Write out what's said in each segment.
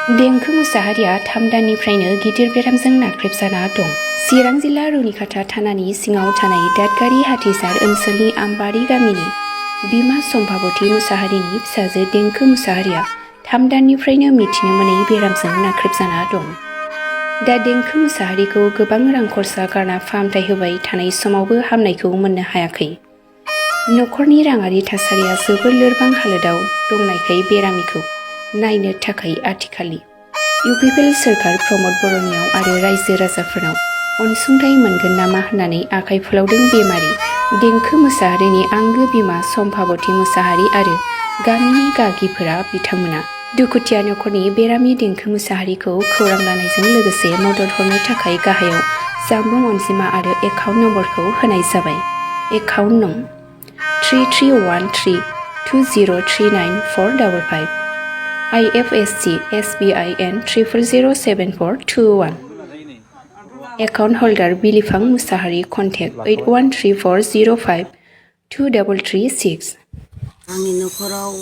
देंखो मुसाहारिया 3 दाननिफ्रायनो गिदिर बेरामजों नाख्रेबजाना दं। चिरां जिल्ला रुनिखाता थानानि सिङाव थानाय दादगारि हाथिसार ओनसोलनि आमबारि गामिनि बिमा सम्भाबती मुसाहारिनि फिसाजो देंखो मुसाहारिया 3 दाननिफ्रायनो मिथिनो मोनै बेरामजों नाख्रेबजाना दं। दा देंखो मुसाहारिखौ गोबां रां खरसा गारना फाहामथाय होबाय थानाय समावबो हामनायखौ मोननो हायाखै। नखरनि राङारि थासारिया जोबोर लोरबां हालोदाव दंनायखाय बेरामिखौ नायनो थाखाय आथिखालि इउपिपिएल सोरखार प्रमद बर'नियाव आरो रायजो राजाफोरनाव अनसुंथाइ मोनगोन नामा होननानै आखाइ फोलावदों बेमारि देंखो मुसाहारिनि आंगो बिमा सम्भाबती मुसाहारि आरो गामिनि गागिफोरा। बिथांमोना दुखुथिया नखरनि बेरामि देंखो मुसाहारिखौ खौरां लानायजों लोगोसे मदद हरनो थाखाय गाहायाव जानबुं अनजिमा आरो एकाउन्ट नम्बरखौ होनाय जाबाय। एकाउन्ट नं 331320394555 IFSC SBIN0007421 एकाउन्ट हल्डार बिलिपां मुशाहारी कन्टेक्ट 8134052336। आंनि नखराव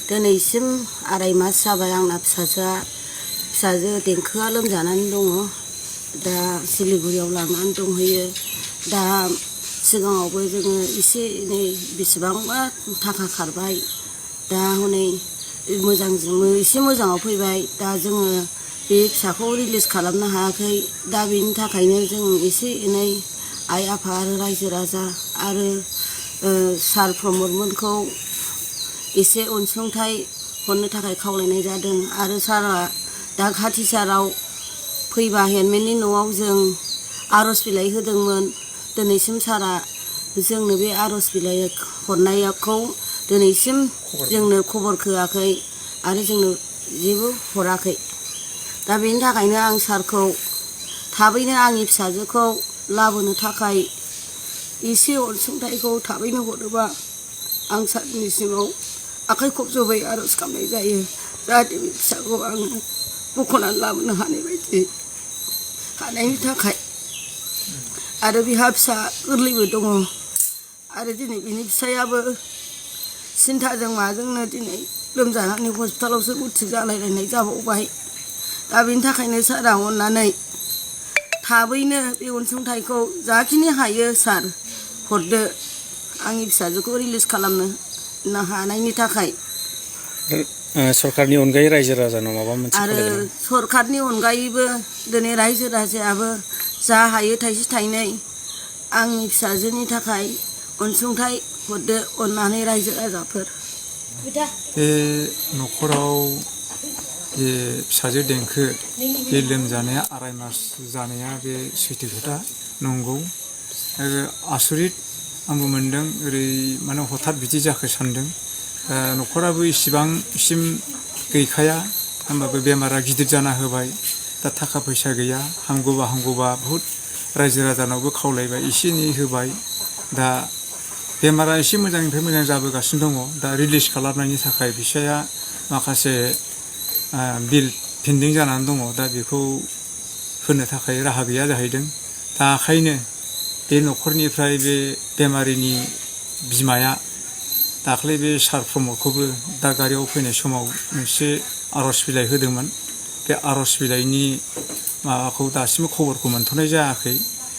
दिनैसिम आराय मास जाबाय। आंना फिसाजो देंखोआ लोमजानानै दङ। दा सिलिगुरियाव लांनानै दंहैयो। दा सिगाङावबो जोङो एसे एनै बेसेबांबा थाखा खारबाय। दा हनै एसे मोजाङाव फैबाय। दा जोङो बे फिसाखौ रिलिज खालामनो हायाखै। दा बेनि थाखायनो जों एसे एनै आइ आफा आरो रायजो राजा आरो सार प्रमदमोनखौ एसे अनसुंथाइ हरनो थाखाय खावलायनाय जादों। आरो सारा दा खाथिसाराव फैबा हेडमेननि न'आव जों आर'ज बिलाइ होदोंमोन। दिनैसिम सारा जोंनो बे आर'ज बिलाइ हरनायखौ दिनैसिम जोंनो खबर होआखै आरो जोंनो जेबो हराखै। दा बेनि थाखायनो आं सारखौ थाबैनो आंनि फिसाजोखौ लाबोनो थाखाय एसे अनसुंथाइखौ थाबैनो हरोबा आं सारनिसिमाव आखाइ खबजबै आर'ज खालामनाय जायो। जाहाथे बे फिसाखौ आं बख'नानै लाबोनो हानायनि थाखाय। आरो बिहा फिसा गोरलैबो दङ। आरो दिनै बिनि फिसायाबो सिन्थाजों माजोंनो दिनै लोमजानानै हस्पिटालावसो भर्ति जालायलायनाय जाबावबाय। दा बेनि थाखायनो सारा अननानै थाबैनो बे अनसुंथाइखौ जाखिनि हायो सार हरदो आंनि फिसाजोखौ रिलिज खालामनो हानायनि थाखाय। सरकारनि अनगायै रायजो राजानाव माबा मोनसे आरो सरकारनि अनगायैबो दिनै रायजो राजायाबो जा हायो थाइसे थाइनै आंनि फिसाजोनि थाखाय अनसुंथाइ हरदो अननानै रायजो राजाफोर। बे नखराव जे फिसाजो देंखो बे लोमजानाया आराय मास जानाया बे सैथो खोथा नंगौ। आरो आसरित आंबो मोनदों। ओरै माने हथात बिदि जाखो सानदों। नखराबो इसिबांसिम गैखाया होमबाबो बेमारा गिदिर जाना होबाय। दा थाखा फैसा गैया। हामगौबा बहुद रायजो राजानावबो खावलायबाय एसे एनै होबाय। दा बेमारा एसे मोजांनिफ्राय मोजां जाबोगासिनो दङ। दा रिलिज खालामनायनि थाखाय फैसाया माखासे बिल पेन्डिं जानानै दङ। दा बेखौ होनो थाखाय राहा गैया जाहैदों। दा ओंखायनो बे नखरनिफ्राय बे बेमारिनि बिमाया दाख्लै बे सार प्रमदखौबो दादगारियाव फैनाय समाव मोनसे आर'ज बिलाइ होदोंमोन। बे आर'ज बिलाइनि माबाखौ दासिमबो खबरखौ मोनथ'नाय जायाखै।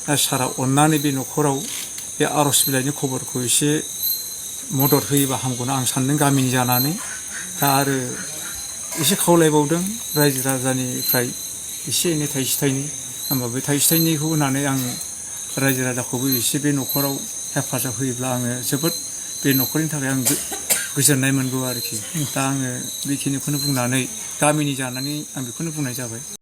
दा सारा अननानै बे नखराव बे आर'ज बिलाइनि खबरखौ एसे मदद होयोबा हामगौना आं सानदों गामिनि जानानै। दा आरो एसे खावलायबावदों रायजो राजानिफ्राय एसे एनै थाइसे थाइनै। होमबा बे थाइसे थाइनैखौ होनानै आं रायजो राजाखौबो एसे बे नखराव हेफाजाब होयोब्ला आङो जोबोद बे नखरनि थाखाय आं गोजोननाय मोनगौ आरोखि। दा आङो बेखिनिखौनो बुंनानै गामिनि जानानै आं बेखौनो बुंनाय जाबाय।